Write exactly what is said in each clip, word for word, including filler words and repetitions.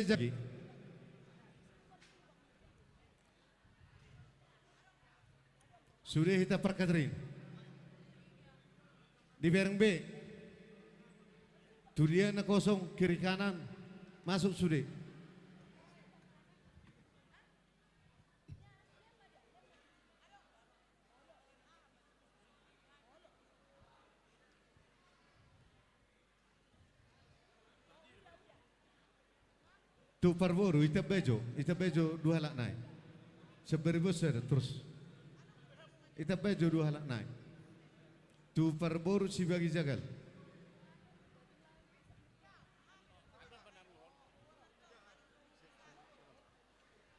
Jagi. Sude hita parkatering. Dibereng be. Tu dia na kosong kiri kanan, masuk sude. Tu parboru, itambai jo, itambai jo dua halak nai. Sambari bos sada, terus. Itambai jo dua halak nai. Tu parboru sibagi jagal.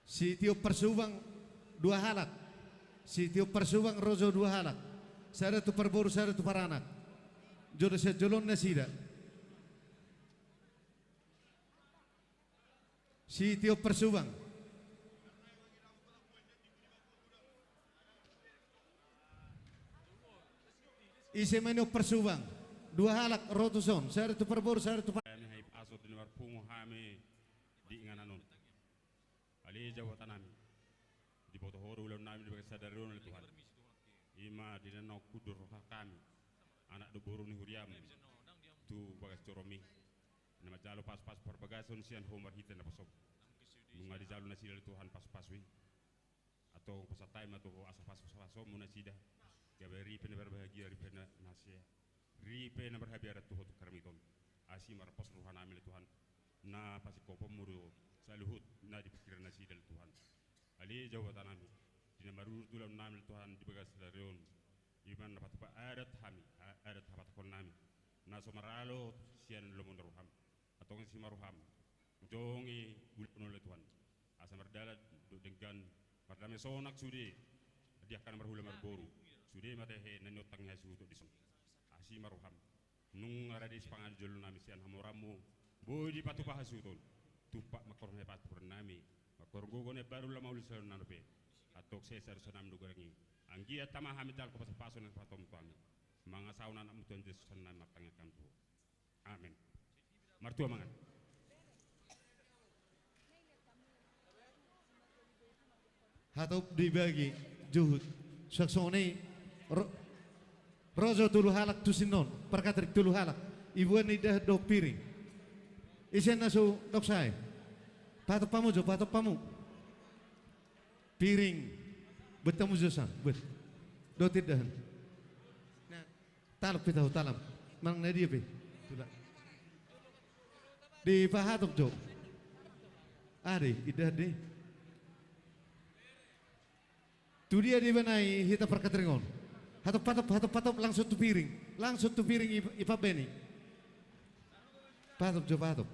Sitiop parsubang dua halak. Sitiop parsubang ro jo dua halak. Sada tu parboru, sada tu paranak. Jolo sian jolon nasida. Sitiop parsubang. Ise ma niop parsubang? Dua halak ro tuson, sada tu parboru, sada tu par- Hami haipas di na marpungu hami di inganan on. Ale Jahowa Tuhan nami, diboto Ho do ulaon nami di bagas sadari on ale Tuhan. I ma di na naeng hundul roha hami, anak dohot boru ni huriaM, tu bagas joroMi, na manjalo pasupasuon parbagason sian Ho marhite naposoM. Nunga dijalo nasida ale Tuhan pasupasu i. Antong pasahat hami ma tu Ho asa pasupasuonMu nasida. Gabe ripe na berbahagia, ripe na, na hasea. Ripe na marhabiaran tu Ho tu hami on. Asi ma rap pos roha nami ale Tuhan. Na pasingkoponMu do saluhut na di pingkiran nasida ale Tuhan. Ale Jahowa Tuhan nami, di na marudut ulaon nami ale Tuhan di bagas sadari on. I ma na patupa adat hami, a-, adat habatahon nami. Na so maralo sian lomo ni rohaM. Antong asi ma rohaM. Jongi ulaon on ale Tuhan. Asa mardalan dohot denggan, mardame sonang sude di angka na marhula marboru. Sude ma tahe na niontang ni hasuhuton dison. Asi ma rohaM. Nunga rade sipanganon jolo nami sian hamoraonMu. Boi dipatupa hasuhuton. Tumpak mangkorhon hepatupaon nami. Mangkorhon gogo na imbaru laho mauliate sian on na dope. Antong sesa do sonang nami dohot godang i. Anggiat tama hami jalo pasupasuon na pasahatonMu tu hami. Mangasahon AnakMu Tuhan Jesus Tuhan nami martangiang hami tu Ho. Amen. Martua mangan. Hatop dibagi juhut. Suang songon i ro-, ro jo tolu halak tusi on. Parkatering tolu halak. Iboan ni indahan dohot piring. Ise na so dok sae? Pahatop hamu jo, pahatop hamu. Piring. Buat hamu jo san, buat. Dohot indahan. Nah, talop pe tahu talam. Manang na dia pe. Tula. Dipahatop jo. Ade, indahan de. Tu dia dibaen i hita parkatering on? Hatop, hatop, hatop, hatop, langsung tu piring. Langsung tu piring i, i pambaen i. Pahatop jo, pahatop.